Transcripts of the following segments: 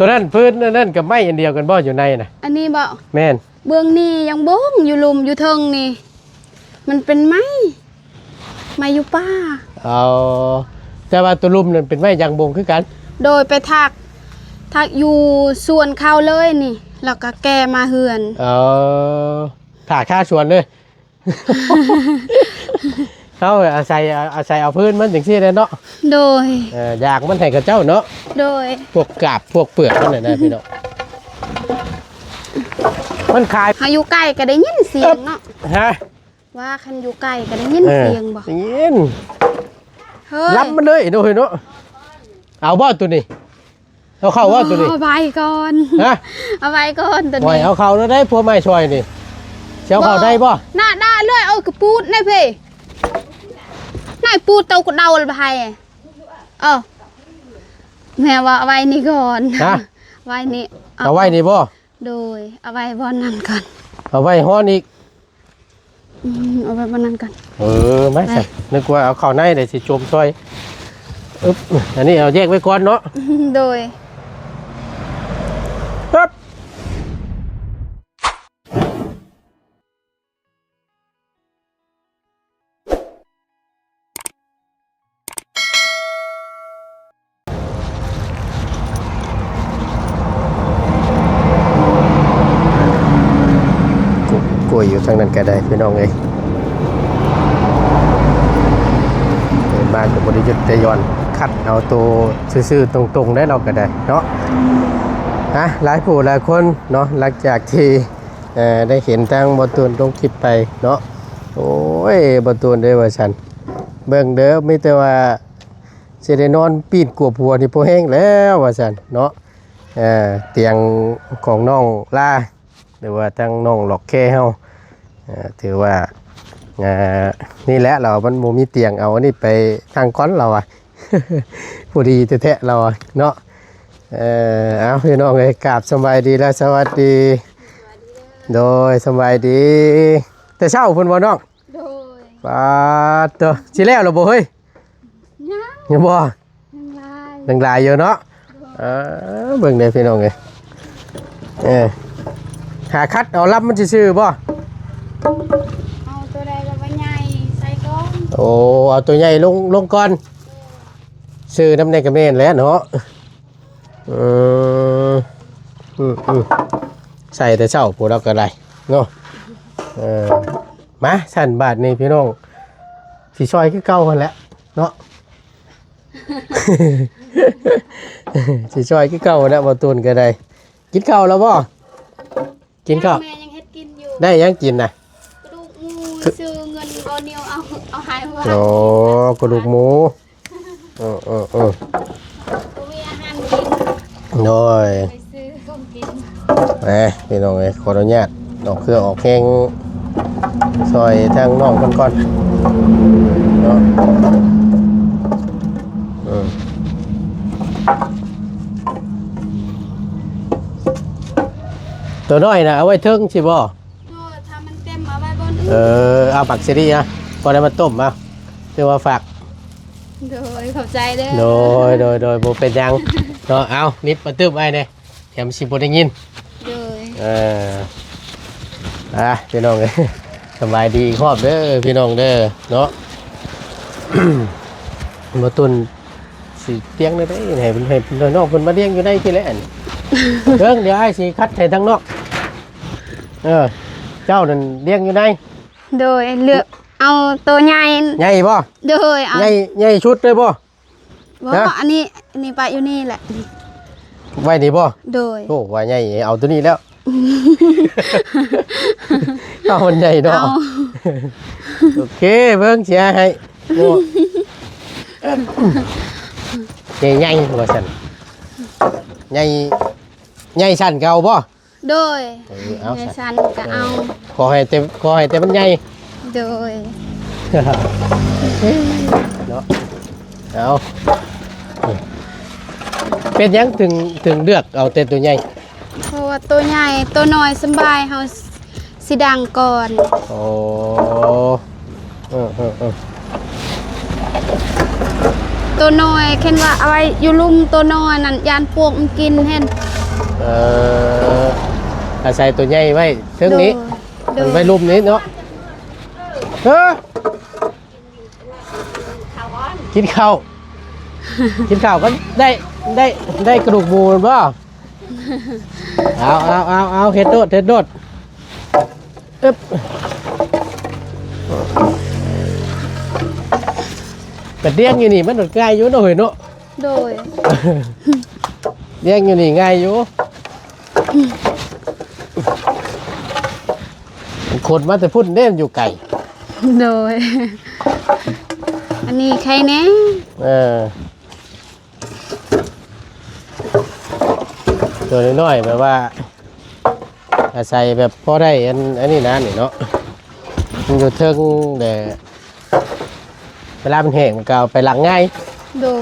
ຕົວນັ້ນພື້ນອັນນັ້ນກັບໄມ້ອັນດຽວກັນບໍ່ ຢູ່ໃນນະ? ອັນນີ້ບໍ່? ແມ່ນ. ເບື້ອງນີ້ຍັງບົງຢູ່ລຸ່ມຢູ່ເທິງນີ້ ມັນເປັນໄມ້ ໄມ້ຢູ່ປ່າ. ເອົາ ແຕ່ວ່າຕົວລຸ່ມນັ້ນເປັນໄມ້ຢາງບົງຄືກັນ? ໂດຍ ໄປຖາກ ຖາກຢູ່ສວນເຂົາເລີຍນີ້ ແລ້ວກໍແກ່ມາເຮືອນ. ເອົາ ຖາກຄາສວນເລີຍ. ເຮົາອາໄສ ອາໄສເອົາພື້ນມັນຈັ່ງຊີ້ແຫຼະເນາະ. ໂດຍ ເອີ ຢາກມັນໃຫ້ເຂົາເຈົ້າເນາະ. ໂດຍ ພວກກາບພວກເປືອກມັນນະພີ່ນ້ອງ ມັນຂາຍ. ເຮົາຢູ່ໃກ້ກໍໄດ້ຍິນສຽງເນາະ. ຮະ? ວ່າຄັນຢູ່ໃກ້ກໍໄດ້ຍິນ ເອີ ສຽງບໍ່? ໄດ້ຍິນ. ເຮີ້ຍ ລຳມັນເລີຍເນາະ ເຮີ້ຍເນາະ. ເອົາບໍ່ຕົວນີ້? ເອົາເຂົ້າວ່າຕົວນີ້? ເອົາໄວ້ກ່ອນ. ຮະ? ເອົາໄວ້ກ່ອນຕົວນີ້. ໂອ້ຍ ເອົາເຂົ້າແລ້ວໄດ໋ ພວກໄມ້ຊ່ອຍນີ້ ຊິເອົາເຂົ້າໄດ້ບໍ່? ໜ້າດ່າເລື້ອຍ ເອົາກະປູດໃນເພ ນາຍປູດເຕົາກະເດົາລະບາຍ. ເອີ ແມ່ວ່າເອົາໄວ້ນີ້ກ່ອນ. ຮະ? ໄວ້ນີ້. ເອົາໄວ້ນີ້ບໍ່? ໂດຍ ເອົາໄວ້ບ່ອນນັ້ນກ່ອນ. ເອົາໄວ້ຮ້ອນອີກ. ອືມ ເອົາໄວ້ບ່ອນນັ້ນກ່ອນ. ເອີ ມາຊະ ໄປ ນຶກວ່າເອົາເຂົ້າໃນເດ ຊິໂຈມຊ່ອຍ. ອຶບ ອັນນີ້ເອົາແຍກໄວ້ກ່ອນເນາະ. ໂດຍ ປຶບ. ກ- ກ້ວຍຢູ່ທາງນັ້ນກໍໄດ້ພີ່ນ້ອງເອີຍ. ເດີນມາກໍບໍ່ໄດ້ຢຸດໄດ້ຢ່ອນ ຄັດເອົາໂຕຊື່ໆ ຕົງໆ ໄດ້ ເຮົາກໍໄດ້ເນາະ. ອ່ະ ຫຼາຍຜູ້ຫຼາຍຄົນເນາະ ຫຼັງຈາກທີ່ ເອີ ໄດ້ເຫັນທາງບ່າວຕູນລົງຄລິບໄປເນາະ. ໂອ້ຍ ບ່າວຕູນເອີຍ ວ່າຊັ້ນ ເບິ່ງເດີ ມີແຕ່ວ່າຊິໄດ້ນອນປີນກວບຫົວນີ້ພໍແຮງແລ້ວ ວ່າຊັ້ນເນາະ. ເອີ ຕຽງຂອງນ້ອງລາ ຫຼືວ່າທາງນ້ອງລັອກແຄເຮົາ ເອີ ຖືວ່າ ເອີ ນີ້ແຫຼະ ລາວມັນບໍ່ມີຕຽງ ເອົາອັນນີ້ໄປນັ່ງກ່ອນ ລາວວ່າ. ຜູ້ດີແທ້ໆ ລາວເນາະ. ເອີ ເອົາ ພີ່ນ້ອງເອີຍ ກາບສະບາຍດີ ແລະ ສະຫວັດດີ. ໂດຍ ສະບາຍດີ. ແຕ່ເຊົ້າພຸ້ນບໍ່ນ້ອງ? ໂດຍ. ປາດໂທ້ ຊິແລ້ວແລ້ວບໍ່ເຮີ້ຍ? ຍັງ ຍັງບໍ່? ຍັງຫຼາຍ ຍັງຫຼາຍຢູ່ເນາະ. ໂດຍ. ເອີ ເບິ່ງເດີພີ່ນ້ອງເອີຍ. ເອີ ຫາຄັດເອົາລຳມັນຊື່ໆ ບໍ່? ເອົາຕົວໃດກໍວ່າໃຫຍ່ໃສ່ກ່ອນ. ໂອ້ ເອົາຕົວໃຫຍ່ລົງ ລົງກ່ອນ. ໂດຍ. ຊື້ນຳແດ່ກໍແມ່ນແຫຼະເນາະ. ອືມ ອືມ ອືມ ໃສ່ແຕ່ເຊົ້າພຸ້ນແລ້ວກໍໄດ້ເນາະ. ເອີ ມາຊັ້ນບາດນີ້ພີ່ນ້ອງ ຊິຊ່ອຍຄືເກົ່າຫັ້ນແຫຼະເນາະ. ຊິຊ່ອຍຄືເກົ່າຫັ້ນແຫຼະ ບ່າວຕູນກໍໄດ້. ກິນເຂົ້າແລ້ວບໍ່? ກິນເຂົ້າ ແມ່ຍັງເຮັດກິນຢູ່. ໄດ້ຫຍັງກິນນະ? ກະດູກໝູ ຊື້ເງິນບໍ່ນິວເອົາ ເອົາໃຫ້ວ່າ. ໂອ້ ກະດູກໝູ. ເອີ ເອີ ເອີ ບໍ່ມີອາຫານກິນ. ໂດຍ. ໄປຊື້ຂອງກິນ. ເອີ ພີ່ນ້ອງເອີຍ ຂໍອະນຸຍາດອອກເຄື່ອງອອກແຮງຊ່ອຍທາງນ້ອງເພິ່ນກ່ອນເນາະ. ເອີ. ຕົວນ້ອຍນະ ເອົາໄວ້ເທິງຊິບໍ່? ໂດຍ ຖ້າມັນເຕັມເອົາໄວ້ບ່ອນອື່ນ. ເອີ ເອົາໝາກຊີຣີນະ ພໍໄດ້ມາຕົ້ມເອົາ ຖືວ່າຝາກ. ໂດຍ ຂອບໃຈເດີ. ໂດຍ ໂດຍ ໂດຍ ບໍ່ເປັນຫຍັງເນາະ. ເອົາ ນິບມາຕື່ມອ້າຍແດ່ ແຖມຊິບໍ່ໄດ້ຍິນ. ໂດຍ. ເອີ ອ່າ ພີ່ນ້ອງເອີຍ ສະບາຍດີອີກຮອບເດີພີ່ນ້ອງເດີເນາະ. ບໍ່ຕຸນ ຊິຕຽງໄດ້ໃດ ໃຫ້ເພິ່ນ ໃຫ້ນ້ອງເພິ່ນມາລ້ຽງຢູ່ໃນພີ້ແຫຼະ. ເບິ່ງ ດຽວອ້າຍຊິຄັດໃຫ້ທາງນອກ. ເອີ ເຈົ້ານັ້ນລ້ຽງຢູ່ໃນ. ໂດຍ ເລືອກເອົາໂຕໃຫຍ່. ໃຫຍ່ບໍ່? ໂດຍ ເອົາ ໃຫຍ່ ໃຫຍ່ສຸດເລີຍບໍ່? ບໍ່ ຮະ? ອັນນີ້ ອັນນີ້ປະຢູ່ນີ້ແຫຼະ. ໄວ້ນີ້ບໍ່? ໂດຍ. ໂອ້ ວ່າໃຫຍ່ ເອົາໂຕນີ້ແລ້ວ. ເອົາມັນໃຫຍ່ເນາະ. ເອົາ ໂອເຄ ເບິ່ງຊິໃຫ້. ໂອ້ ໃຫຍ່ໆ ວ່າຊັ້ນ ໃຫຍ່ ໃຫຍ່ຊັ້ນເກົ່າບໍ່? ໂດຍ. ເອີ ເອົາ ໃຫຍ່ຊັ້ນກໍເອົາ. ເອີ ຂໍໃຫ້ແຕ່ ຂໍໃຫ້ແຕ່ມັນໃຫຍ່. ໂດຍ. ເນາະ ເອົາ ເປັນຫຍັງເຖິງ ເຖິງເລືອກເອົາແຕ່ໂຕໃຫຍ່? ເພາະວ່າໂຕໃຫຍ່ ໂຕນ້ອຍສຳບາຍ ເຮົາຊິດັງກ່ອນ. ໂອ້ ເອີໆໆ ໂຕນ້ອຍ ຄັນວ່າເອົາໄວ້ຢູ່ລຸ່ມ ໂຕນ້ອຍນັ້ນ ຢ້ານປວກມັນກິນຫັ້ນ. ເອີ ອາໄສຕົວໃຫຍ່ໄວ້ເທິງນີ້ ໂດຍ ມັນໄວ້ລຸ່ມນີ້ເນາະ. ເອີ ກິນເຂົ້າ ກິນເຂົ້າກໍໄດ້ ໄດ້ ໄດ້ກະດູກໝູແມ່ນບໍ່? ເອົາ ເອົາ ເອົາ ເອົາ ເຮັດໂລດ ເຮັດໂລດ. ອຶບ ກະດຽງຢູ່ນີ້ມັນກໍງ່າຍຢູ່ເນາະເຮີຍເນາະ. ໂດຍ ດຽງຢູ່ນີ້ງ່າຍຢູ່. ຄົນມາແຕ່ພຸ້ນເດ້ ມັນຢູ່ໄກ. ໂດຍ ອັນນີ້ໄຄແນ່. ເອີ ຕົວນ້ອຍໆ ແບບວ່າອາໄສແບບພໍໄດ້ອັນ ອັນນີ້ນະນີ້ເນາະ ມັນຢູ່ເທິງແຫຼະ ເວລາມັນແຫ້ງມັນກໍເອົາໄປລ້າງງ່າຍ. ໂດຍ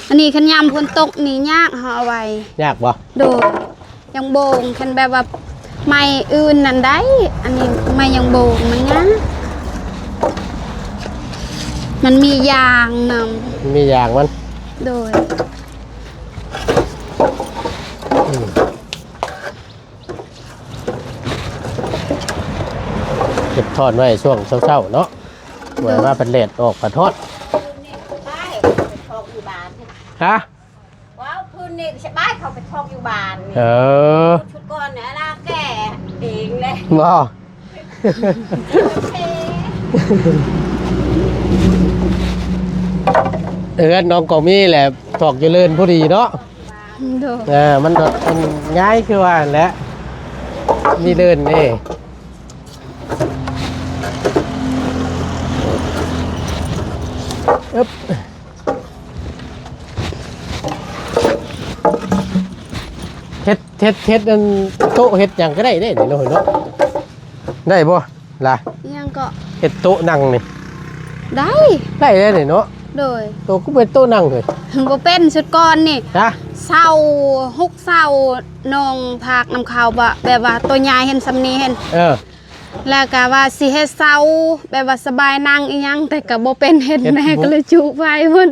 ອັນນີ້ຄັນຍາມຝົນຕົກນີ້ຍາກ ເຮົາເອົາໄວ້. ຍາກບໍ່? ໂດຍ ຢາງໂບງ ຄັນແບບວ່າໄມ້ອື່ນນັ້ນໄດ້ ອັນນີ້ໄມ້ຢາງໂບງມັນຍາກ ມັນມີຢາງນຳ ມີຢາງມັນ. ໂດຍ ອືມ ເກັບທ້ອນໄວ້ຊ່ວງເຊົ້າໆ ເນາະ ໂດຍ ໄວ້ວ່າເພິ່ນແດດອອກພັດຮອດ. ຮະ? ວ້າວ ພື້ນນີ້ສະບາຍ ເຂົາໄປຖອກຢູ່ບ້ານນີ້. ເອີ ຊຸດກ່ອນນີ້ລາແກ້ເອງເລີຍ. ບໍ່? ເອີ ເຮືອນນ້ອງກໍມີແຫຼະ ຖອກຢູ່ເລີນພໍດີເນາະ. ໂດຍ ເອີ ມັນ ມັນງ່າຍຄືວ່າຫັ້ນແຫຼະ ມີເລີນເດ້. ອຶບ ເຮັດ ເຮັດ ເຮັດອັນໂຕະເຮັດຫຍັງກໍໄດ້ເດ້ນີ້ເນາະ ເນາະ. ໄດ້ບໍ່ລະ? ອີຫຍັງເກາະ? ເຮັດໂຕະນັ່ງນີ້ ໄດ້ ໄດ້ເດ້ນີ້ເນາະ. ໂດຍ ໂຕະຄືເປັນໂຕະນັ່ງເລີຍ ບໍ່ເປັນ. ຊຸດກ່ອນນີ້ ຮະ? ເສົາ ຫົກເສົາ ນ້ອງພາກນຳເຂົາ ແບບວ່າໂຕໃຫຍ່ເຫັນສ່ຳນີ້ເຫັນ ເອີ ແລ້ວກະວ່າຊິເຮັດເສົາ ແບບວ່າສະບາຍນັ່ງອີ່ຫຍັງ ແຕ່ກະບໍ່ເປັນເຮັດ ເຮັດ ແນ່ ບໍ່ ກໍເລີຍຈຸໄຟພຸ້ນ.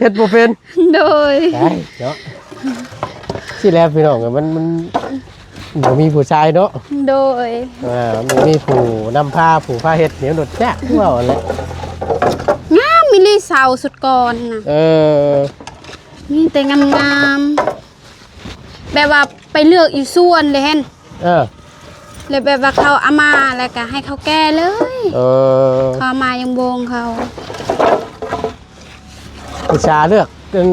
ເຮັດບໍ່ເປັນ. ໂດຍ ໄດ້ເນາະ ຊິແລ້ວພີ່ນ້ອງ ມັນ ມັນບໍ່ມີຜູ້ຊາຍເນາະ. ໂດຍ ອ່າ ບໍ່ມີຜູ້ນຳພາ ຜູ້ພາເຮັດ ແນວໂດດຍາກ ຄືເວົ້າຫັ້ນແຫຼະ. ງາມອີ່ຫຼີເສົາຊຸດກ່ອນນະ. ເອີ ມີແຕ່ງາມໆ ແບບວ່າໄປເລືອກຢູ່ສວນເດ້ເຫັນ. ເອີ ແລ້ວແບບວ່າເຂົາເອົາມາ ແລ້ວກະໃຫ້ເຂົາແກ່ເລີຍ. ເອີ ເຂົາເອົາມາຍັງໂບງເຂົາ ອຸດສາເລືອກ ອັນ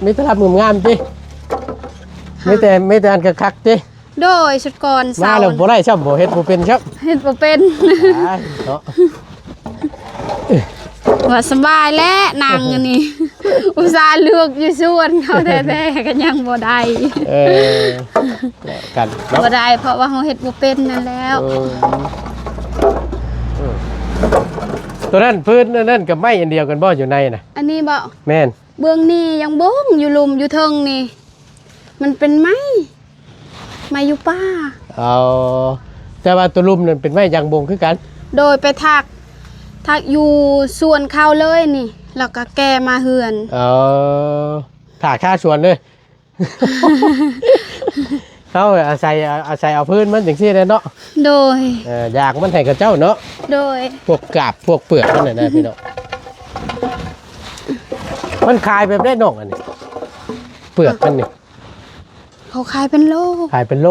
ມີແຕ່ລຳງາມໆຕິ? ຮະ? ມີແຕ່ ມີແຕ່ອັນຄັກໆຕິ? ໂດຍ ຊຸດກ່ອນ ມາແລ້ວ ເຊົາ ບໍ່ໄດ້ຊ້ຳ ບໍ່ເຮັດບໍ່ເປັນຊ້ຳ ເຮັດບໍ່ເປັນ. ຕາຍເນາະ ວ່າສະບາຍແຫຼະນັ່ງອັນນີ້ ອຸດສາເລືອກຢູ່ສວນເຂົາແທ້ໆ ກໍຍັງບໍ່ໄດ້. ເອີ ແລ້ວກັນເນາະ ບໍ່ໄດ້ ເພາະວ່າເຮົາເຮັດບໍ່ເປັນນັ້ນແລ້ວ. ເອີ ເອີ ຕົວນັ້ນພື້ນອັນນັ້ນກັບໄມ້ອັນດຽວກັນບໍ່ ຢູ່ໃນນະ? ອັນນີ້ບໍ່? ແມ່ນ ເບື້ອງນີ້ຍັງບົງຢູ່ລຸ່ມຢູ່ເທິງນີ້ ມັນເປັນໄມ້ ໄມ້ຢູ່ປ່າ. ອໍ ແຕ່ວ່າຕົວລຸ່ມນັ້ນເປັນໄມ້ຢາງບົງຄືກັນ? ໂດຍ ໄປຖາກ ຖາກຢູ່ສວນເຂົາເລີຍນີ້ ແລ້ວກໍແກ່ມາເຮືອນ. ອໍ ຖາກຄາສວນເລີຍ. ເຮົາອາໄສ ອາໄສເອົາພື້ນມັນຈັ່ງຊີ້ແຫຼະເນາະ. ໂດຍ ເອີ ຢາງມັນໃຫ້ເຂົາເຈົ້າເນາະ. ໂດຍ ພວກກາບພວກເປືອກມັນນະ ພີ່ນ້ອງ. ມັນຂາຍແບບໃດນ້ອງ ອັນນີ້ ເປືອກມັນນີ້? ເຂົາຂາຍເປັນໂລ. ຂາຍເປັນໂລ?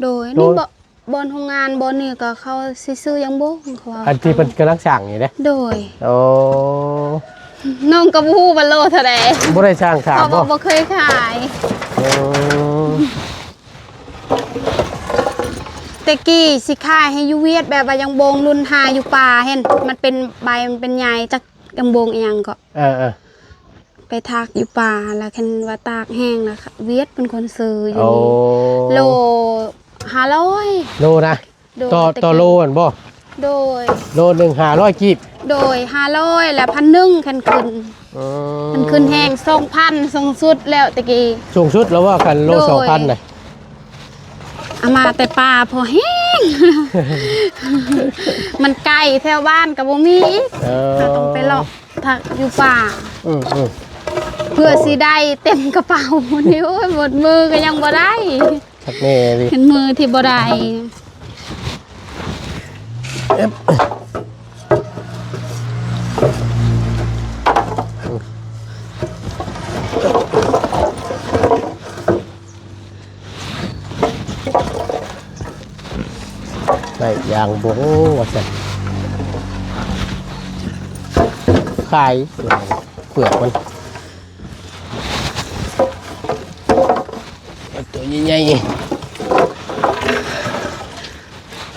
ໂດຍ ໂລ ນີ້ບໍ່ ບ່ອນໂຮງງານບ່ອນນີ້ກໍເຂົາຊິຊື້ຢາງບົງ ເຂົາວ່າ ອັນທີ່ເພິ່ນກຳລັງສ້າງນີ້ເດ້? ໂດຍ ໂອ້ ນ້ອງກໍບໍ່ຮູ້ວ່າໂລເທົ່າໃດ ບໍ່ໄດ້ຊ່າງຖາມ ເພາະວ່າບໍ່? ບໍ່ເຄີຍຂາຍ. ໂອ້ ແຕ່ກີ້ຊິຂາຍໃຫ້ຢູ່ຫວຽດ ແບບວ່າຢາງບົງລຸ້ນຫາຢູ່ປ່າ ເຫັນມັນເປັນໃບ ມັນເປັນໃຍ ຈັກຢາງບົງອີ່ຫຍັງເກາະ. ເອີໆ ໄປຖາກຢູ່ປ່າ ແລ້ວຄັນວ່າຕາກແຫ້ງ ແລ້ວຫວຽດເປັນຄົນຊື້ຢູ່ນີ້. ໂອ້ ໂລຫ້າຮ້ອຍ. ໂລນະ? ໂດຍ ຕໍ່ ຕໍ່ໂລຫັ້ນບໍ່? ໂດຍ ໂລໜຶ່ງຫ້າຮ້ອຍກີບ. ໂດຍ ຫ້າຮ້ອຍ ແລ້ວພັນໜຶ່ງຄັນຂຶ້ນ. ອືມ ຄັນຂຶ້ນແຮງສອງພັນ ສູງສຸດແລ້ວແຕ່ກີ້. ສູງສຸດແລ້ວວ່າ ຄັນໂລ ໂດຍ ສອງພັນນະ? ເອົາມາແຕ່ປ່າພໍແຮງ ມັນໄກ ແຖວບ້ານກໍບໍ່ມີອີກ. ເອີ ເຮົາຕ້ອງໄປເລາະ ຖ້າຢູ່ປ່າ. ອືມ ເພື່ອຊິໄດ້ເຕັມກະເປົານີ້ ໂອ້ຍ ໝົດມືກໍຍັງບໍ່ໄດ້ ຄັກແນ່ເລີຍ ເປັນມືທີ່ບໍ່ໄດ້ ເອີບ ໄດ້ຢ່າງບໍ່ວ່າຊັ້ນ ຂາຍເປືອກມັນ ຕົວໃຫຍ່ໆ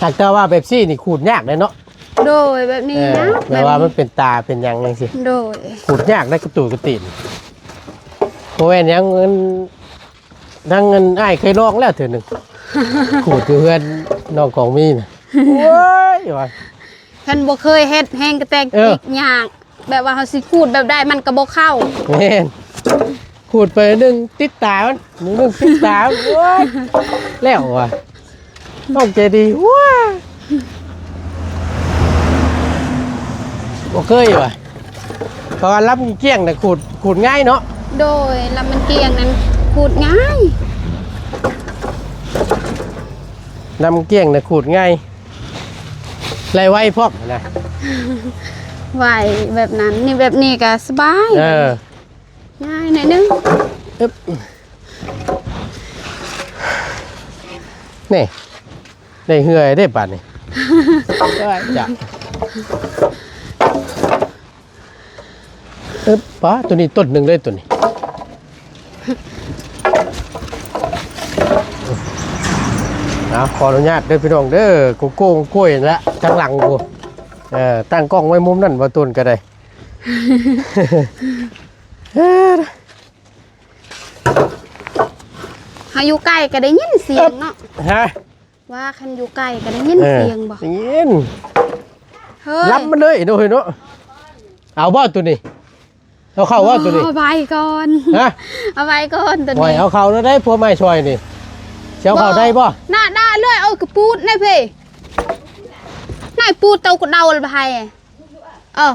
ຫາກແຕ່ວ່າແບບຊີ້ນີ້ຂູດຍາກເດ້ເນາະ. ໂດຍ ແບບນີ້ ເອີ ຍາກ ແບບວ່າມັນເປັນຕາເປັນຫຍັງຈັ່ງຊີ້ ໂດຍ ຂູດຍາກໄດ໋ ກະຕູກະຕີນ ບໍ່ແມ່ນຫຍັງ ອັນ ທັງອັນອ້າຍເຄີຍລອງແລ້ວເທື່ອໜຶ່ງ ຂູດຢູ່ເຮືອນນ້ອງກອງມີນະ ໂອ້ຍ ວ່າ ຄັນບໍ່ເຄີຍເຮັດແຮງກະແຕກ ເອີ ອີກຍາກ ແບບວ່າເຮົາຊິຂູດແບບໃດມັນກໍບໍ່ເຂົ້າ ແມ່ນ ຂູດໄປໜຶ່ງຕິດຕາມັນ ໜຶ່ງຕິດຕາມັນ ໂອ້ຍ ແລ້ວວ່າ ນ້ອງໃຈດີ ວ້າ ບໍ່ເຄີຍວ່າ ເພາະວ່າລຳກ້ຽງນະຂູດ ຂູດງ່າຍເນາະ ໂດຍ ລຳມັນກ້ຽງນັ້ນຂູດງ່າຍ ລຳກ້ຽງນະຂູດງ່າຍ ໄລ່ໄວພ້ອມນະ ໄວ ແບບນັ້ນ ນີ້ ແບບນີ້ກໍສະບາຍ ເອີ ງ່າຍໜ້ອຍໜຶ່ງ ອຶບ ນີ້ ໄດ້ເຫື່ອເດ້ບາດນີ້ ເອີຍ ຈ້ະ ອຶບ ປ້າ ຕົວນີ້ຕົ້ນໜຶ່ງເລີຍຕົວນີ້ ເອົາ ຂໍອະນຸຍາດເດີພີ່ນ້ອງເດີ ໂກໂກ້ກ້ວຍຫັ້ນລະ ທາງຫຼັງພຸ້ນ ເອີ ຕັ້ງກ້ອງໄວ້ມຸມນັ້ນ ບໍ່ຕົ້ນກໍໄດ້ ເຮົາຢູ່ໃກ້ກໍໄດ້ຍິນສຽງເນາະ ຮະ ວ່າຄັນຢູ່ໃກ້ກໍໄດ້ຍິນ ເອີ ສຽງບໍ່ ໄດ້ຍິນ ເຮີ້ຍ ລຳມັນເລີຍເນາະ ເຮີ້ຍເນາະ ເອົາບໍ່ຕົວນີ້ ເອົາເຂົ້າບໍ່ຕົວນີ້ ເອົາໄວ້ກ່ອນ ຮະ ເອົາໄວ້ກ່ອນຕົວນີ້ ໂອ້ຍ ເອົາເຂົ້າແລ້ວໄດ໋ ຜົວໃໝ່ຊ່ອຍນີ້ ຊິເອົາເຂົ້າໄດ້ບໍ່ ໜ້າດ່າເລີຍ ເອົາກະປູດໃນເພ ນາຍປູດເຕົາກະເດົາລະບາຍ ເອີ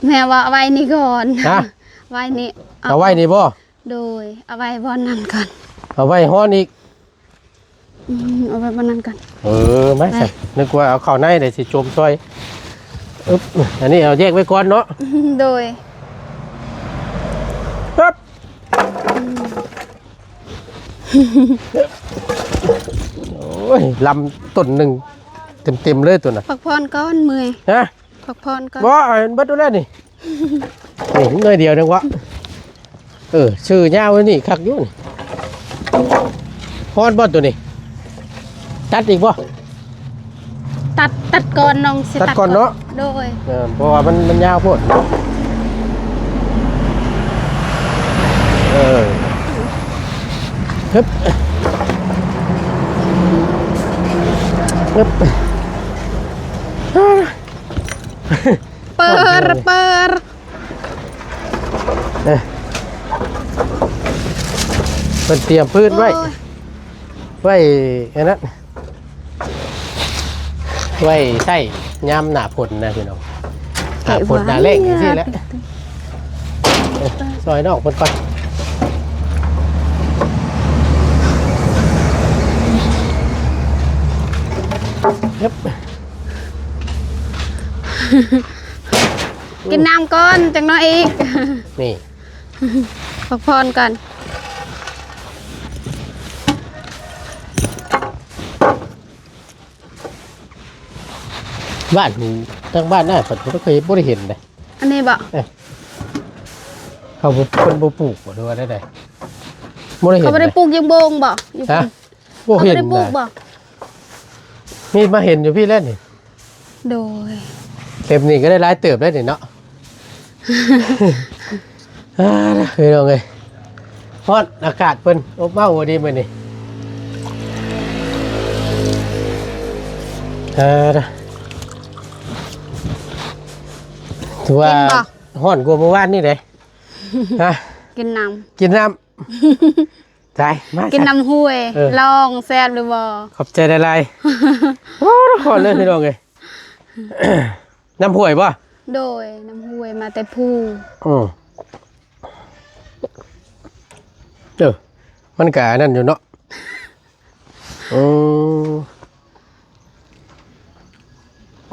ແມ່ວ່າເອົາໄວ້ນີ້ກ່ອນ ຮະ ໄວ້ນີ້ ເອົາໄວ້ນີ້ບໍ່ ໂດຍ ເອົາໄວ້ບ່ອນນັ້ນກ່ອນ ເອົາໄວ້ຮ້ອນອີກ ອືມ ເອົາໄວ້ບ່ອນນັ້ນກ່ອນ ເອີ ມາ ໄປ ຊັ້ນ ນຶກວ່າເອົາເຂົ້າໃນໄດ້ຊິໂຈມຊ່ອຍ ອຶບ ອັນນີ້ເອົາແຍກໄວ້ກ່ອນເນາະ ໂດຍ ປຶບ ອືມ ໂອ້ຍ ລຳຕົ້ນໜຶ່ງເຕັມໆເລີຍຕົວນັ້ນ ພັກຜ່ອນກ່ອນ ເມື່ອຍ ຮະ ພັກຜ່ອນກ່ອນ ບໍ່ ເອົາໃຫ້ມັນເບິດໂລດແລ້ວນີ້ ນີ້ໜ້ອຍດຽວໜຶ່ງວະ ເອີ ຊື່ຍາວນີ້ຄັກຢູ່ນີ້ ຮອດບໍ່ຕົວນີ້ ຕັດອີກບໍ່ ຕັດ ຕັດກ່ອນ ນ້ອງຊິຕັດ ຕັດກ່ອນເນາະ ໂດຍ ເອີ ເພາະວ່າມັນ ມັນຍາວໂພດ ເອີ ຮຶບ ຮຶບ ເປີດ ເປີດ ເອີ ເພິ່ນຕຽມພື້ນໄວ້ ໂອ້ຍ ໄວ້ອັນນັ້ນ ໄວ້ໃຊ້ຍາມໜ້າຝົນນະພີ່ນ້ອງ ໜ້າຝົນໜ້າແລ້ງຈັ່ງຊີ້ແຫຼະ ເອີ ຊ່ອຍນ້ອງເພິ່ນກ່ອນ ຮຶບ. ກິນນ້ຳກ່ອນ ຈັກໜ້ອຍອີກ ນີ້ ພັກຜ່ອນກ່ອນ ບ້ານ ທາງບ້ານນາເພິ່ນບໍ່ເຄີຍ ບໍ່ໄດ້ເຫັນເດ້ ອັນນີ້ບໍ່ ເອີ ເຂົາບໍ່ ເພິ່ນບໍ່ປູກບໍ່ ຫຼືວ່າແນວໃດ ບໍ່ໄດ້ເຫັນ ເຂົາບໍ່ໄດ້ປູກຍາງໂບງບໍ່ ຢູ່ ຮະ? ບໍ່ເຫັນ ເຂົາບໍ່ໄດ້ປູກບໍ່ ມີມາເຫັນຢູ່ພີ້ແລ້ວນີ້ ໂດຍ ເລັບນີ້ກໍໄດ້ຫຼາຍເຕີບແລ້ວນີ້ເນາະ ອ່າ ພີ່ນ້ອງເອີຍ ຮ້ອນ ອາກາດເພິ່ນອົບເອົ້າດີມື້ນີ້ ອ່າ ຖືວ່າ ກິນບໍ່ ຮ້ອນກວ່າມື້ວານນີ້ເດ້ ຮະ ກິນນ້ຳ ກິນນ້ຳ ໄດ້ ມາ ກິນນ້ຳຫ້ວຍ ເອີ ລອງແຊບຫຼືບໍ່ ຂອບໃຈຫຼາຍໆ ໂອ້ ຮ້ອນເລີຍພີ່ນ້ອງເອີຍ ນ້ຳຫ້ວຍບໍ່ ໂດຍ ນ້ຳຫ້ວຍມາແຕ່ພູ ອືມ ເອີ ມັນກະອັນນັ້ນຢູ່ເນາະ. ອືມ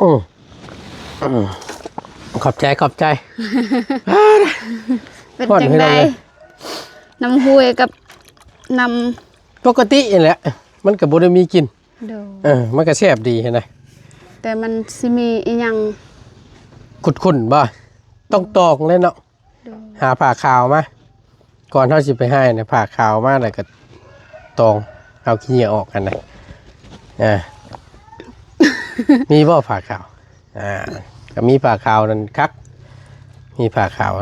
ອືມ ອືມ ຂອບໃຈ ຂອບໃຈ. ເປັນຈັ່ງໃດ ນ້ຳຫ້ວຍກັບນ້ຳ ປົກກະຕິນີ້ແຫຼະ ມັນກະບໍ່ໄດ້ມີກິ່ນ. ໂດຍ ເອີ ມັນກະແຊບດີຫັ້ນນະ ແຕ່ມັນຊິມີອີ່ຫຍັງ ຂຸ້ນໆບໍ່? ຕ້ອງຕອງເລີຍເນາະ. ໂດຍ ຫາຜ້າຂາວມາ ກ່ອນເຮົາຊິໄປຮ້າຍນະ ຜ້າຂາວມາ ແລ້ວກໍຕອງເອົາຂີ້ເຫຍື້ອອອກຫັ້ນນະ. ອ່າ ມີບໍ່ຜ້າຂາວ? ອ່າ ກໍມີຜ້າຂາວນັ້ນຄັກ ມີຜ້າຂາວ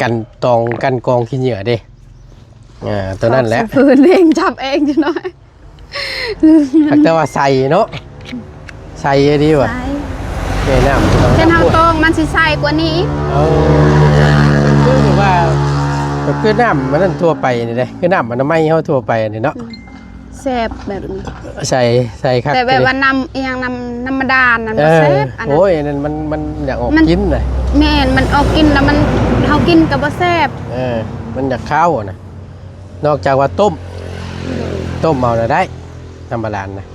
ກັນຕອງ ກັນກອງຂີ້ເຫຍື້ອເດ້. ອ່າ ຕົວນັ້ນແຫຼະ ຝືນເອງ ຈັບເອງຈັກໜ້ອຍ. ຫາກແຕ່ວ່າໃສເນາະ ໃສອີ່ຫຼີວ່າ ໃສ ແມ່ນ້ຳ ຄັນເຮົາຕອງມັນຊິໃສກວ່ານີ້ອີກ. ເອີ ຄືວ່າ ກໍຄືນ້ຳມັນນັ້ນທົ່ວໄປນີ້ເດ້ ຄືນ້ຳອະນາໄມເຮົາທົ່ວໄປນີ້ເນາະ. ອືມ ແຊບແບບນີ້ ໃສ ໃສຄັກ ແຕ່ແບບວ່ານ້ຳອີ່ຫຍັງ ນ້ຳ ນ້ຳທຳມະດານັ້ນ ເອີ ບໍ່ແຊບ ອັນນັ້ນ ໂອ້ຍ ອັນນັ້ນມັນ ມັນຢາກອອກ ມັນ ກິ່ນນະ. ແມ່ນ ມັນອອກກິ່ນແລ້ວມັນ ເຮົາກິນກໍບໍ່ແຊບ. ເອີ ມັນຢາກຄາວນະ. ນອກຈາກວ່າຕົ້ມ ອືມ ຕົ້ມເອົານະໄດ້ ນ້ຳບາດານນະ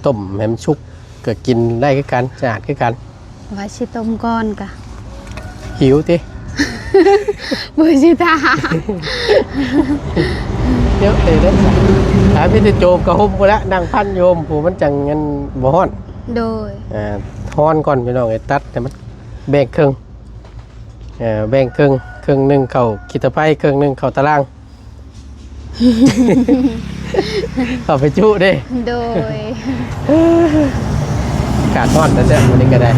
ຕົ້ມໃຫ້ມັນສຸກກໍກິນໄດ້ຄືກັນ ສະອາດຄືກັນ. ວ່າຊິຕົ້ມກ່ອນກະ ຫິວຕິ ບໍ່ຊິຖ້າ ດຽວເຕະໄດ້ ຖ້າມີແຕ່ໂຈມກະຫົ່ມພຸ້ນລະ ນັ່ງພັນຢູ່ຫົ່ມພຸ້ນ ມັນຈັ່ງອັນບໍ່ຮ້ອນ. ໂດຍ ອ່າ ຮ້ອນກ່ອນພີ່ນ້ອງເອີຍ ຕັດໃຫ້ມັນແບ່ງເຄິ່ງ ເອີ ແບ່ງເຄິ່ງ ເຄິ່ງໜຶ່ງເຂົ້າຂີ້ຕະໄພ ເຄິ່ງໜຶ່ງເຂົ້າຕາລ່າງ. ເຂົ້າໄປຈຸເດ້. ໂດຍ ອາກາດຮ້ອນແທ້ໆ ມື້ນີ້ກໍໄດ້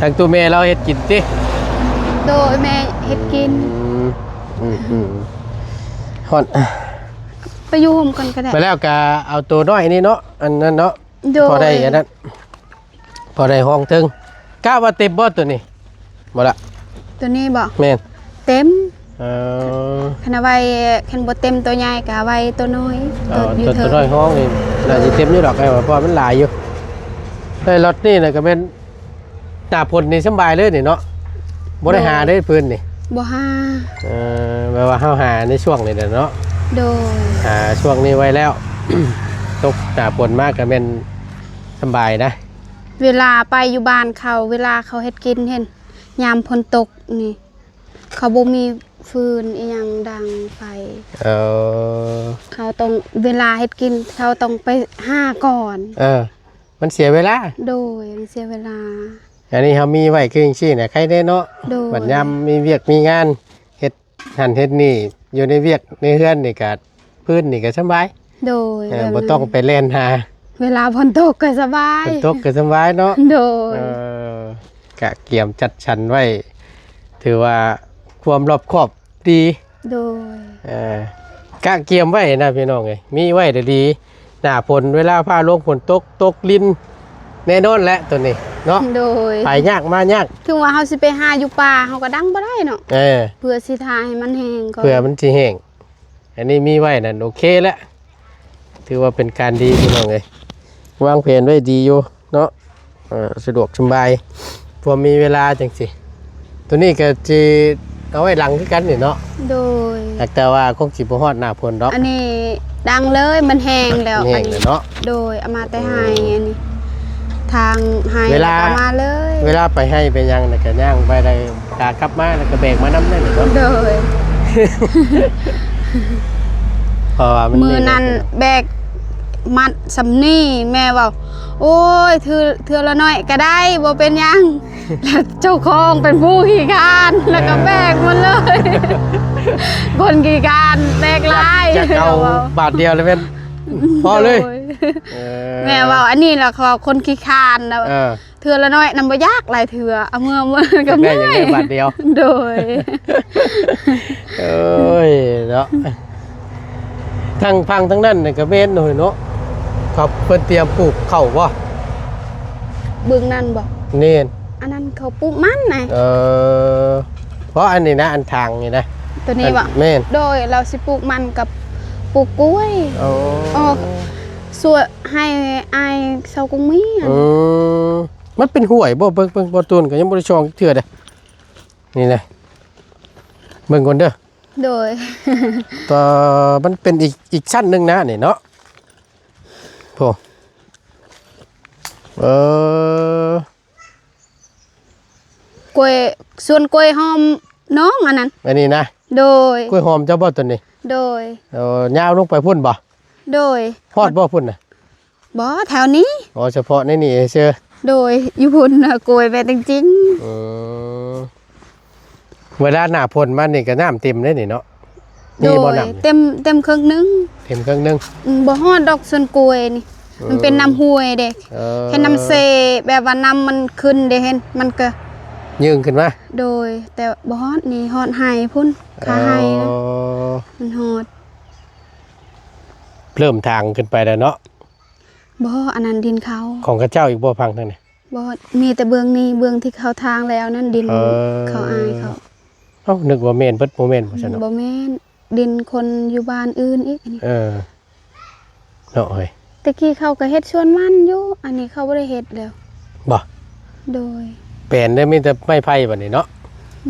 ທາງຕູ້ແມ່ລາວເຮັດກິນຕິ? ໂດຍ ແມ່ເຮັດກິນ. ອືມ ອືມ ອືມ ຮ້ອນ ໄປຢູ່ຮົ່ມກ່ອນກໍໄດ້. ມາແລ້ວກໍເອົາໂຕນ້ອຍນີ້ເນາະ ອັນນັ້ນເນາະ. ໂດຍ ພໍໄດ້ອັນນັ້ນ ພໍໄດ້ຮອງເທິງ. ກະວ່າເຕັມບໍ່ໂຕນີ້? ບໍ່ລະ ໂຕນີ້ບໍ່? ແມ່ນ ເຕັມ. ເອີ ຄັນເອົາໄວ້ ຄັນບໍ່ເຕັມໂຕໃຫຍ່ກະເອົາໄວ້ໂຕນ້ອຍ. ອໍ ໂຕຢູ່ເທິງ ໂຕນ້ອຍຮອງນີ້ໜ້າຊິເຕັມຢູ່ດອກ ເພາະວ່າມັນຫຼາຍຢູ່. ໄດ້ລັອດນີ້ນະກະແມ່ນ ໜ້າຝົນນີ້ສະບາຍເລີຍນີ້ເນາະ ບໍ່ໄດ້ຫາເດ້ ໂດຍ ເພິ່ນນີ້ ບໍ່ຫາ. ເອີ ແບບວ່າເຮົາຫາໃນຊ່ວງນີ້ແຫຼະເນາະ. ໂດຍ ຫາຊ່ວງນີ້ໄວ້ແລ້ວ ຕົກໜ້າຝົນມາກະແມ່ນສະບາຍນະ. ເວລາໄປຢູ່ບ້ານເຂົາ ເວລາເຂົາເຮັດກິນຫັ້ນ ຍາມຝົນຕົກນີ້ ເຂົາບໍ່ມີຟືນອີ່ຫຍັງດັງໄຟ. ເອີ ເຂົາຕ້ອງ ເວລາເຮັດກິນ ເຂົາຕ້ອງໄປຫາກ່ອນ. ເອີ ມັນເສຍເວລາ. ໂດຍ ມັນເສຍເວລາ. ອັນນີ້ເຮົາມີໄວ້ຄືຈັ່ງຊີ້ນະ ໄຄແນ່ເນາະ. ໂດຍ ບັດຍາມມີວຽກມີງານ ເຮັດຫັ້ນເຮັດນີ້ ຢູ່ໃນວຽກໃນເຮືອນນີ້ກະ ພື້ນນີ້ກະສະບາຍ. ໂດຍ ເອີ ແບບນັ້ນ ບໍ່ຕ້ອງໄປແລ່ນຫາ. ເວລາຝົນຕົກກະສະບາຍ. ຝົນຕົກກະສະບາຍເນາະ. ໂດຍ ເອີ ກະກຽມຈັດສັນໄວ້ ຖືວ່າຄວາມລອບຄອບດີ. ໂດຍ ເອີ ກະກຽມໄວ້ນະພີ່ນ້ອງເອີຍ ມີໄວ້ລະດີ. ໜ້າຝົນເວລາຟ້າລົງຝົນຕົກ ຕົກລິນ ແນ່ນອນແຫຼະໂຕນີ້ເນາະ. ໂດຍ ໄປຍາກມາຍາກ. ເຖິງວ່າເຮົາຊິໄປຫາຢູ່ປ່າ ເຮົາກໍດັງບໍ່ໄດ້ເນາະ. ເອີ ເພື່ອຊິຖ້າໃຫ້ມັນແຫ້ງກ່ອນ ເພື່ອມັນຊິແຫ້ງ. ອັນນີ້ມີໄວ້ນັ້ນໂອເຄແຫຼະ ຖືວ່າເປັນການດີພີ່ນ້ອງເອີຍ ວາງແຜນໄວ້ດີຢູ່ເນາະ. ເອີ ສະດວກສະບາຍ ພໍມີເວລາຈັ່ງຊີ້. ໂຕນີ້ກໍຊິເອົາໄວ້ຫຼັງຄືກັນນີ້ເນາະ. ໂດຍ ຫາກແຕ່ວ່າຄົງຊິບໍ່ຮອດໜ້າຝົນດອກ. ອັນນີ້ດັງເລີຍ ມັນແຫ້ງແລ້ວ ມັນແຫ້ງແລ້ວເນາະ. ອັນນີ້ ໂດຍ ເອົາມາແຕ່ໄຮ່. ອືມ ອັນນີ້ທາງໄຮ່ ເວລາ ເອົາມາເລີຍ. ເວລາໄປໄຮ່ໄປຫຍັງນະ ກໍຍ່າງໄປໄດ້ ຂາກັບມາແລ້ວກໍແບກມານຳໄດ້ເນາະ. ໂດຍ ເພາະວ່າມັນ ມື້ນັ້ນແບກມັດສ່ຳນີ້ ແມ່ເວົ້າ ໂອ້ຍ ເທື່ອ ເທື່ອລະໜ້ອຍກໍໄດ້ ບໍ່ເປັນຫຍັງ. ແລ້ວເຈົ້າຂອງເປັນຜູ້ຂີ້ຄ້ານ ແລ້ວກໍແບກໝົດເລີຍ. ຄົນຂີ້ຄ້ານແບກຫຼາຍ ຢາກ ຢາກເອົາບາດດຽວແລ້ວແມ່ນພໍເລີຍ. ໂດຍ ເອີ ແມ່ເວົ້າອັນນີ້ແຫຼະ ເຂົາວ່າຄົນຂີ້ຄ້ານນະ. ເອີ ເທື່ອລະໜ້ອຍນຳບໍ່ຢາກຫຼາຍເທື່ອ ເອົາເມືອ ເມືອກໍເມື່ອຍ. ຢາກໄດ້ຫຍັງໄດ້ບາດດຽວ. ໂດຍ ໂອ້ຍເນາະ ທາງຝັ່ງທາງນັ້ນນີ້ກໍແມ່ນໂດຍເນາະ ເຂົາເພິ່ນຕຽມປູກເຂົ້າບໍ່? ເບິ່ງນັ້ນບໍ່? ແມ່ນ ອັນນັ້ນເຂົາປູກມັນນະ. ເອີ ເພາະອັນນີ້ນະ ອັນທາງນີ້ນະ ໂຕນີ້ບໍ່? ແມ່ນ ໂດຍ ລາວຊິປູກມັນກັບປູກກ້ວຍ. ໂອ້ ອອກ ສ່ວນໃຫ້ອ້າຍເຊົາກຸງມີ. ອືມ ມັນເປັນຫ້ວຍບໍ່? ເບິ່ງ ເບິ່ງ ບໍ່ຕູນກໍຍັງບໍ່ໄດ້ຊ່ອງຈັກເທື່ອເດ້. ນີ້ແຫຼະ ເບິ່ງກ່ອນເດີ. ໂດຍ ກໍມັນເປັນອີກ ອີກຊັ້ນໜຶ່ງນະນີ້ເນາະ. ໂອ້ ເອີ ກ້ວຍ ສວນກ້ວຍຫອມນ້ອງອັນນັ້ນ ອັນນີ້ນະ. ໂດຍ ກ້ວຍຫອມເຈົ້າບໍ່ຕົວນີ້? ໂດຍ ເອີ ຍາວລົງໄປພຸ້ນບໍ່? ໂດຍ ຮອດບໍ່ພຸ້ນນະ? ບໍ່ ແຖວນີ້. ອໍ ສະເພາະໃນນີ້ຊື່? ໂດຍ ຢູ່ພຸ້ນນະ ກ້ວຍແມ່ນຈິງໆ. ອືມ ເວລາໜ້າຝົນມານີ້ກໍນ້ຳເຕັມເດ້ນີ້ເນາະ? ໂດຍ ມີບໍ່ນ້ຳ? ເຕັມ ເຕັມເຄິ່ງໜຶ່ງ. ເຕັມເຄິ່ງໜຶ່ງ. ອືມ ບໍ່ຮອດດອກສວນກ້ວຍນີ້ ອືມ ມັນເປັນນ້ຳຫ້ວຍເດ້. ເອີ ເຫັນນ້ຳເຊ ແບບວ່ານ້ຳມັນຂຶ້ນເດ້ ເຫັນ ມັນກໍຍື່ງຂຶ້ນມາ. ໂດຍ ແຕ່ບໍ່ຮອດນີ້ ຮອດໄຮ່ພຸ້ນ ຄາໄຮ່ນະ. ອໍ ມັນຮອດ ເລີ່ມທາງຂຶ້ນໄປແລ້ວເນາະ? ບໍ່ ອັນນັ້ນດິນເຂົາ. ຂອງເຂົາເຈົ້າອີກບໍ່ ຝັ່ງທາງນີ້? ບໍ່ ມີແຕ່ເບື້ອງນີ້ ເບື້ອງທີ່ເຂົາທາງແລ້ວນັ້ນ ດິນ ເອີ ເຂົາອ້າຍເຂົາ. ເອົ້າ ນຶກວ່າແມ່ນເບິດ ບໍ່ແມ່ນບໍ່ຊັ້ນເນາະ? ບໍ່ແມ່ນ ດິນຄົນຢູ່ບ້ານອື່ນອີກອັນນີ້. ເອີ ເນາະເອີຍ ແຕ່ກີ້ເຂົາກໍເຮັດສວນມັນຢູ່ ອັນນີ້ເຂົາບໍ່ໄດ້ເຮັດແລ້ວ. ບໍ່? ໂດຍ ແປນເດີ ມີແຕ່ໄມ້ໄຜ່ບັດນີ້ເນາະ?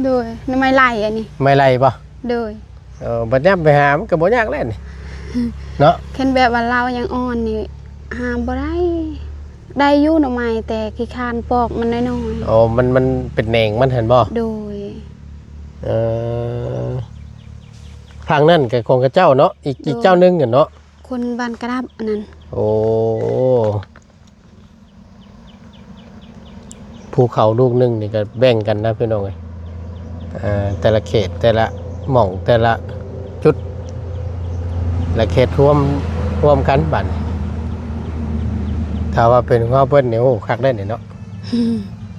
ໂດຍ ໄມ້ໄລ່ອັນນີ້ ໄມ້ໄລ່ບໍ່? ໂດຍ ເອີ ບັດຍາມໄປຫາມັນກໍບໍ່ຍາກແລ້ວນີ້ ເນາະ? ຄັນແບບວ່າລາວຍັງອ່ອນນີ້ຫາບໍ່ໄດ້ ໄດ້ຢູ່ໜໍ່ໄມ້ ແຕ່ຂີ້ຄ້ານປອກມັນນ້ອຍໆ. ອໍ ມັນ ມັນເປັນແໜງມັນຫັ້ນບໍ່? ໂດຍ ເອີ ທາງນັ້ນກໍຂອງເຂົາເຈົ້າເນາະ ອີກ ໂດຍ ອີກເຈົ້າໜຶ່ງຫັ້ນເນາະ? ຄົນບ້ານກະດັບອັນນັ້ນ. ໂອ້ ພູເຂົາລູກໜຶ່ງນີ້ກໍແບ່ງກັນນະພີ່ນ້ອງເອີຍ ເອີ ແຕ່ລະເຂດ ແຕ່ລະໝ່ອງ ແຕ່ລະຈຸດ ລະເຂດລວມ ລວມກັນບາດນີ້. ຖ້າວ່າເປັນຂອງເຮົາເພິ່ນນີ້ ໂອ້ ຄັກໄດ໋ນີ້ເນາະ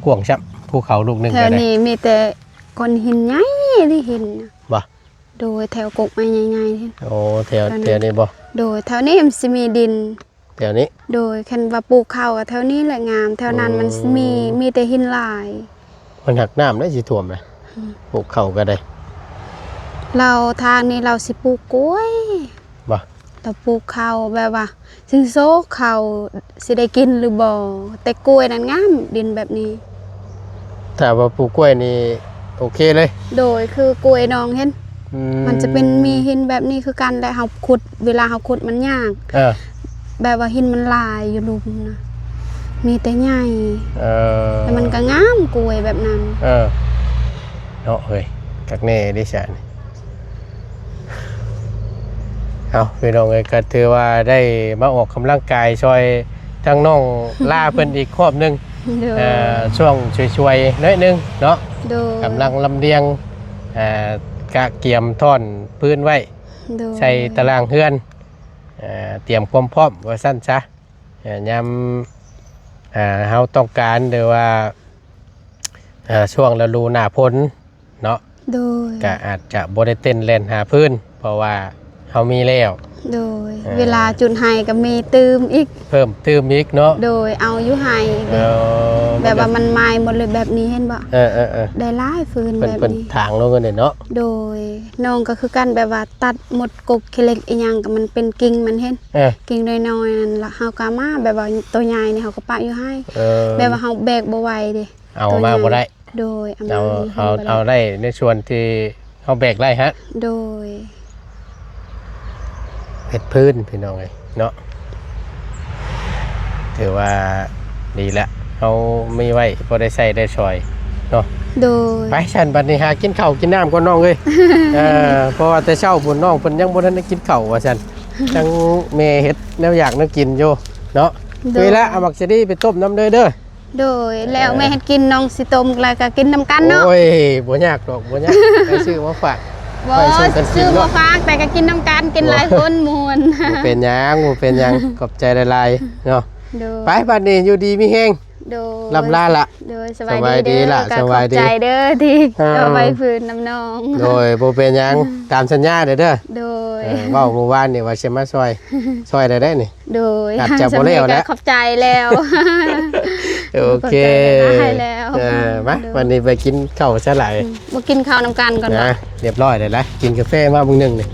ກວ້າງຊ້ຳ ພູເຂົາລູກໜຶ່ງ. ແຖວນີ້ມີແຕ່ກ້ອນຫີນໃຫຍ່ ທີ່ເຫັນນະ ບໍ່? ໂດຍ ແຖວກົກໄມ້ໃຫຍ່ໆ. ໂອ້ ແຖວ ແຖວນີ້ບໍ່? ໂດຍ ແຖວນີ້ມັນຊິມີດິນ ແຖວນີ້. ໂດຍ ຄັນວ່າປູກເຂົ້າກໍແຖວນີ້ແຫຼະງາມ ແຖວນັ້ນມັນ ອືມ ມີ ມີແຕ່ຫີນຫຼາຍ. ມັນຫັກນ້ຳໄດ້ຊິຖ້ວມນະ ອືມ ປູກເຂົ້າກໍໄດ້. ລາວທາງນີ້ລາວຊິປູກກ້ວຍ. ບໍ່? ລາວປູກເຂົ້າແບບວ່າຊິໂຊກເຂົ້າຊິໄດ້ກິນຫຼືບໍ່ ແຕ່ກ້ວຍນັ້ນງາມ ດິນແບບນີ້. ຖ້າວ່າປູກກ້ວຍນີ້ໂອເຄເລີຍ. ໂດຍ ຄືກ້ວຍນ້ອງເຫັນ ອືມ ມັນຈະເປັນມີຫີນແບບນີ້ຄືກັນ ແລະເຮົາຂຸດ ເວລາເຮົາຂຸດມັນຍາກ ເອີ ແບບວ່າຫີນມັນຫຼາຍຢູ່ລຸ່ມນະ ມີແຕ່ໃຫຍ່ ເອີ ແລ້ວມັນກໍງາມກ້ວຍແບບນັ້ນ. ເອີ ເນາະເຮີ້ຍ ຄັກແນ່ເດ້ຊະນີ້. ເອົາ ພີ່ນ້ອງເອີຍ ກໍຖືວ່າໄດ້ມາອອກກຳລັງກາຍຊ່ອຍທາງນ້ອງລາເພິ່ນອີກຮອບໜຶ່ງ. ໂດຍ ເອີ ຊ່ວງຊ່ວຍໆໜ້ອຍໜຶ່ງເນາະ. ໂດຍ ກຳລັງລຳລຽງ ເອີ ກະກຽມທ້ອນພື້ນໄວ້ ໂດຍ ໃສ່ຕາລາງເຮືອນ ເອີ ຕຽມຄວາມພ້ອມວ່າຊັ້ນຊະ. ເອີ ຍາມ ເອີ ເຮົາຕ້ອງການ ຫຼືວ່າ ເອີ ຊ່ວງລະດູໜ້າຝົນເນາະ ໂດຍ ກະອາດຈະບໍ່ໄດ້ເຕັ້ນແລ່ນຫາພື້ນ ເພາະວ່າເຮົາມີແລ້ວ. ໂດຍ ເອີ ເວລາຈຸດໄຮ່ກໍມີຕື່ມອີກ ເພີ່ມຕື່ມອີກເນາະ. ໂດຍ ເອົາຢູ່ໄຮ່ເດ້ ເອີ ແບບວ່າມັນໄໝ້ໝົດເລີຍແບບນີ້ ເຫັນບໍ່? ເອີໆໆ ໄດ້ຫຼາຍຟືນແບບນີ້ ເພິ່ນຖາງລົງກັນເນາະ. ໂດຍ ນ້ອງກໍຄືກັນ ແບບວ່າຕັດໝົດ ກົກຂີ້ເຫຼັກອີ່ຫຍັງກໍມັນເປັນກິ່ງມັນເຫັນ ເອີ ກິ່ງນ້ອຍໆນັ້ນ ລະເຮົາກໍເອົາມາ ແບບວ່າໂຕໃຫຍ່ນີ້ເຮົາກໍປະຢູ່ໄຮ່ ເອີ ແບບວ່າເຮົາແບກບໍ່ໄຫວເດ້ ເອົາມາບໍ່ໄດ້. ໂດຍ ເອົາມາ ເອົາ ເອົາໄດ້ໃນສ່ວນທີ່ເຮົາແບກໄດ້ຮະ. ໂດຍ ເຮັດພື້ນພີ່ນ້ອງເອີຍເນາະ ຖືວ່າດີລະ ເຮົາມີໄວ້ພໍໄດ້ໃຊ້ໄດ້ສອຍເນາະ. ໂດຍ ໄປຊັ້ນ ບັດນີ້ຫາກິນເຂົ້າກິນນ້ຳກ່ອນນ້ອງເອີຍ. ເອີ ເພາະວ່າແຕ່ເຊົ້າພຸ້ນນ້ອງເພິ່ນຍັງບໍ່ທັນໄດ້ກິນເຂົ້າວ່າຊັ້ນ ທັງແມ່ເຮັດແນວຢາກແນວກິນຢູ່ເນາະ. ໂດຍ ເວລາເອົາໝາກສາລີໄປຕົ້ມນຳເດີ ເດີ. ໂດຍ ແລ້ວແມ່ເຮັດກິນ ນ້ອງຊິຕົ້ມ ແລ້ວກໍກິນນຳກັນເນາະ. ໂອ້ຍ ບໍ່ຍາກດອກ ບໍ່ຍາກ ໄປຊື້ມາຝາກ ບໍ່ ໄປສູ່ກັນກິນເນາະ ຊື້ມາຝາກ ແຕ່ກໍກິນນຳກັນ ກິນຫຼາຍຄົນມ່ວນ. ບໍ່ເປັນຫຍັງ ບໍ່ເປັນຫຍັງ ຂອບໃຈຫຼາຍໆເນາະ. ໂດຍ ໄປ ບັດນີ້ຢູ່ດີມີແຮງ ໂດຍ ລ່ຳລາລະ. ໂດຍ ສະບາຍດີເດີ ສະບາຍດີລະ ກໍຂອບໃຈເດີທີ່ ເອົາ ເອົາໄວ້ຟືນນຳນ້ອງ. ໂດຍ ບໍ່ເປັນຫຍັງ ຕາມສັນຍາເດີ ເດີ. ໂດຍ ເອີ ເວົ້າມື້ວານນີ້ວ່າຊິມາຊ່ອຍ ຊ່ອຍໄດ້ໄດ໋ນີ້. ໂດຍ ອາດຈະບໍ່ແລ້ວແຫຼະ ຂອບໃຈແລ້ວ. ໂອເຄ ຂອບໃຈຫຼາຍໆແລ້ວ. ເອີ ມາ ໂດຍ ວັນນີ້ໄປກິນເຂົ້າຊະຫຼາຍ. ອືມ ບໍ່ກິນເຂົ້ານຳກັນກ່ອນ ນະ ບໍ່? ລຽບຮ້ອຍແລ້ວລະ ກິນກາແຟມາມື້ໜຶ່ງນີ້.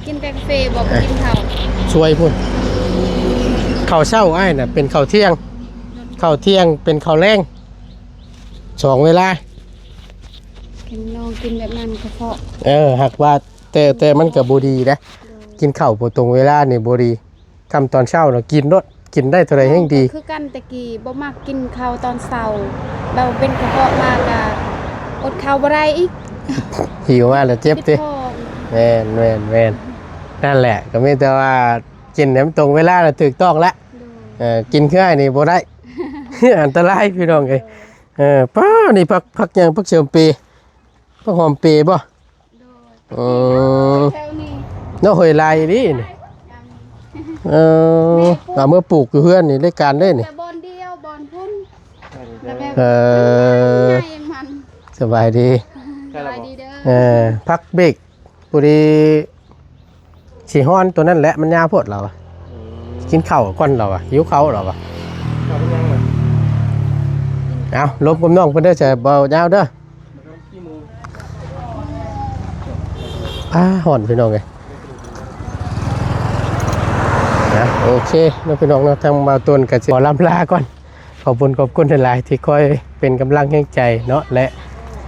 ກິນແຕ່ກາແຟ ບໍ່ກິນເຂົ້າ ຊ່ວຍພຸ້ນ. ເຂົ້າເຊົ້າອ້າຍນະເປັນເຂົ້າທ່ຽງ ເຂົ້າທ່ຽງເປັນເຂົ້າແລງ ສອງເວລາ. ເຫັນນ້ອງກິນແບບນັ້ນກະເພາະ ເອີ ຫາກວ່າ ແຕ່ ແຕ່ມັນກະບໍ່ດີເດ້ ໂດຍ ກິນເຂົ້າບໍ່ຕົງເວລານີ້ບໍ່ດີ. ຄ່ຳຕອນເຊົ້າເນາະ ກິນໂລດ ກິນໄດ້ເທົ່າໃດແຮ່ງດີ. ຄືກັນແຕ່ກີ້ບໍ່ມັກກິນເຂົ້າຕອນເຊົ້າ ແລ້ວເປັນກະເພາະມາກະອົດເຂົ້າບໍ່ໄດ້ອີກ ຫິວມາແລ້ວເຈັບຕິ. ແມ່ນ ແມ່ນ ແມ່ນ ນັ້ນແຫຼະ ກະມີແຕ່ວ່າກິນໃຫ້ມັນຕົງເວລາລະຖືກຕ້ອງລະ. ໂດຍ ເອີ ກິນຄືອ້າຍນີ້ບໍ່ໄດ້ ອັນຕະລາຍພີ່ນ້ອງເອີຍ. ໂດຍ ເອີ ປ້າ ນີ້ຜັກ ຜັກຫຍັງ ຜັກເສີມປີ ຜັກຫອມປີບໍ່? ໂດຍ ເອີ ແຖວນີ້ ເນາະ ເຮີ້ຍ ຫຼາຍອີ່ຫຼີນີ້. ເອີ ເອົາມາປູກຢູ່ເຮືອນນີ້ ໄດ້ການເດ້ນີ້. ແຕ່ບ່ອນດຽວ ບ່ອນພຸ້ນ ແລ້ວແບບ ເອີ ມັນໃຫຍ່ມັນ. ສະບາຍດີ ສະບາຍດີເດີ. ເອີ ພັກເບຣກ ພໍດີຊິຮ້ອນໂຕນັ້ນແຫຼະ ມັນຍາວໂພດລາວວ່າ. ອືມ ກິນເຂົ້າກ່ອນລາວວ່າ ຫິວເຂົ້າລາວວ່າ. ເຂົ້າເປັນຫຍັງລະ? ເອົາ ລົມກັບນ້ອງເພິ່ນເດີ ຈະເວົ້າຍາວເດີ. ອ້າ ຮ້ອນພີ່ນ້ອງເອີຍ. ນະ ໂອເຄເນາະພີ່ນ້ອງເນາະ ທາງບ່າວຕົ້ນກະຊິຂໍລ່ຳລາກ່ອນ. ຂອບຄຸນຂອບຄຸນຫຼາຍໆ ທີ່ຄອຍເປັນກຳລັງແຮງໃຈເນາະ ແລະ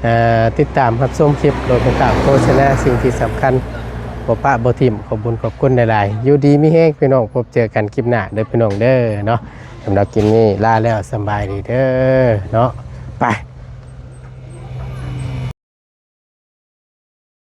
ເອີ ຕິດຕາມຮັບຊົມຄລິບ ໂດຍບໍ່ຂາດໂຄສະນາ. ສິ່ງທີ່ສຳຄັນບໍ່ປະບໍ່ຖິ້ມ. ຂອບຄຸນຂອບຄຸນຫຼາຍໆ ຢູ່ດີມີແຮງພີ່ນ້ອງ ພົບເຈີກັນຄລິບໜ້າເດີພີ່ນ້ອງເດີເນາະ. ສຳລັບຄລິບນີ້ລາແລ້ວ ສະບາຍດີເດີເນາະ. ໄປ